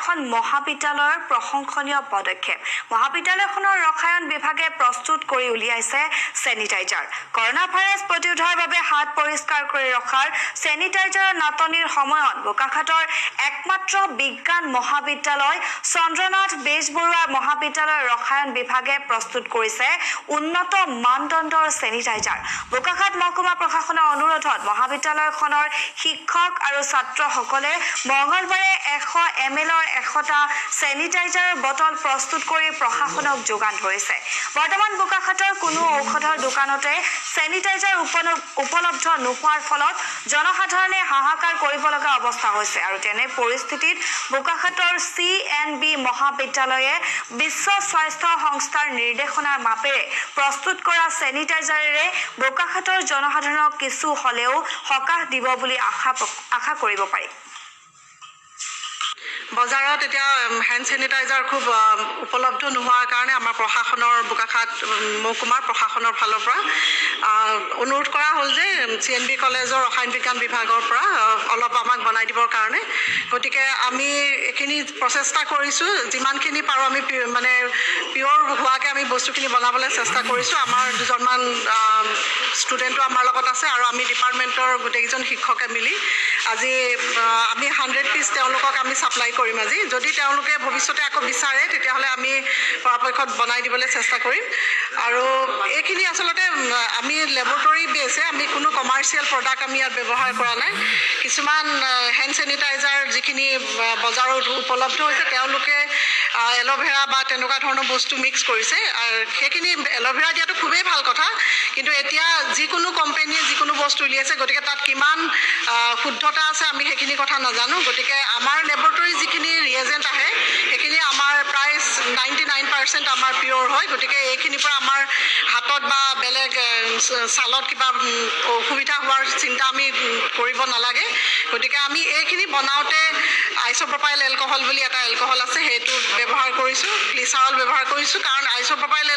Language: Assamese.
এখন মহাবিদ্যালয়ৰ প্ৰশংসনীয় পদক্ষেপ। মহাবিদ্যালয়খনৰ ৰসায়ন বিভাগে প্ৰস্তুত কৰি উলিয়াইছে চেনিটাইজাৰ। কৰোনা ভাইৰাছ প্ৰতিৰোধৰ বাবে হাত পৰিষ্কাৰ কৰি ৰখাৰ চেনিটাইজাৰৰ নাটনিৰ সময়ত বোকাখাতৰ একমাত্ৰ বিজ্ঞান মহাবিদ্যালয় চন্দ্ৰনাথ বেজবৰুৱা মহাবিদ্যালয়ৰ ৰসায়ন বিভাগে প্ৰস্তুত কৰিছে উন্নত মানদণ্ডৰ চেনিটাইজাৰ। বোকাখাত মহকুমা প্ৰশাসনৰ অনুৰোধত মহাবিদ্যালয়খনৰ শিক্ষক আৰু ছাত্ৰসকলে মঙলবাৰে 100 এম এলৰ 100টা চেনিটাইজাৰৰ বটল প্ৰস্তুত কৰি প্ৰশাসনক যোগান ধৰিছে। বৰ্তমান বোকাখাতৰ কোনো ঔষধৰ দোকানতে চেনিটাইজাৰ উপলব্ধ নোহোৱাৰ ফলত জনসাধাৰণে হাহাকাৰ কৰিব লগা অৱস্থা হৈছে আৰু তেনে পৰিস্থিতিত বোকাখাতৰ চি এন বি মহাবিদ্যালয়ে বিশ্ব স্বাস্থ্য সংস্থাৰ নিৰ্দেশনাৰ মাপেৰে প্ৰস্তুত কৰা চেনিটাইজাৰেৰে বোকাখাতৰ জনসাধাৰণক কিছু হলেও সকাহ দিব বুলি আশা কৰিব পাৰি। বজাৰত এতিয়া হেণ্ড চেনিটাইজাৰ খুব উপলব্ধ নোহোৱাৰ কাৰণে আমাৰ প্ৰশাসনৰ, বোকাখাত মহকুমাৰ প্ৰশাসনৰ ফালৰ পৰা অনুৰোধ কৰা হ'ল যে চি এন বি কলেজৰ ৰসায়ন বিজ্ঞান বিভাগৰ পৰা অলপ আমাক বনাই দিবৰ কাৰণে। গতিকে আমি এইখিনি প্ৰচেষ্টা কৰিছোঁ। যিমানখিনি পাৰোঁ আমি মানে পিয়'ৰ হোৱাকৈ আমি বস্তুখিনি বনাবলৈ চেষ্টা কৰিছোঁ। আমাৰ দুজনমান ষ্টুডেণ্টো আমাৰ লগত আছে আৰু আমি ডিপাৰ্টমেণ্টৰ গোটেইকেইজন শিক্ষকে মিলি আজি আমি 100 পিচ তেওঁলোকক আমি ছাপ্লাই কৰিম আজি। যদি তেওঁলোকে ভৱিষ্যতে আকৌ বিচাৰে, তেতিয়াহ'লে আমি পৰাপক্ষত বনাই দিবলৈ চেষ্টা কৰিম। আৰু এইখিনি আচলতে আমি লেবৰেটৰী বেছে, আমি কোনো কমাৰ্চিয়েল প্ৰডাক্ট আমি ইয়াত ব্যৱহাৰ কৰা নাই। কিছুমান হেণ্ড চেনিটাইজাৰ যিখিনি বজাৰত উপলব্ধ হৈছে, তেওঁলোকে এল'ভেৰা বা তেনেকুৱা ধৰণৰ বস্তু মিক্স কৰিছে আৰু সেইখিনি এল'ভেৰা দিয়াটো খুবেই ভাল কথা। কিন্তু এতিয়া যিকোনো কোম্পেনীয়ে যিকোনো বস্তু উলিয়াইছে, গতিকে তাত কিমান শুদ্ধতা আছে আমি সেইখিনি কথা নাজানো। গতিকে আমাৰ লেবৰেটৰী যিখিনি ৰিয়েজেণ্ট আহে, সেইখিনি আমাৰ প্ৰায় 99% আমাৰ পিয়'ৰ হয়। গতিকে এইখিনিৰ পৰা আমাৰ হাতত বা বেলেগ ছালত কিবা অসুবিধা হোৱাৰ চিন্তা আমি কৰিব নালাগে। গতিকে আমি এইখিনি বনাওঁতে আইচ'প্ৰপাইল এলকহল বুলি এটা এলকহল আছে, সেইটো ব্যৱহাৰ কৰিছোঁ, গ্লিচাৰল ব্যৱহাৰ কৰিছোঁ, কাৰণ আইচ'প্ৰপাইল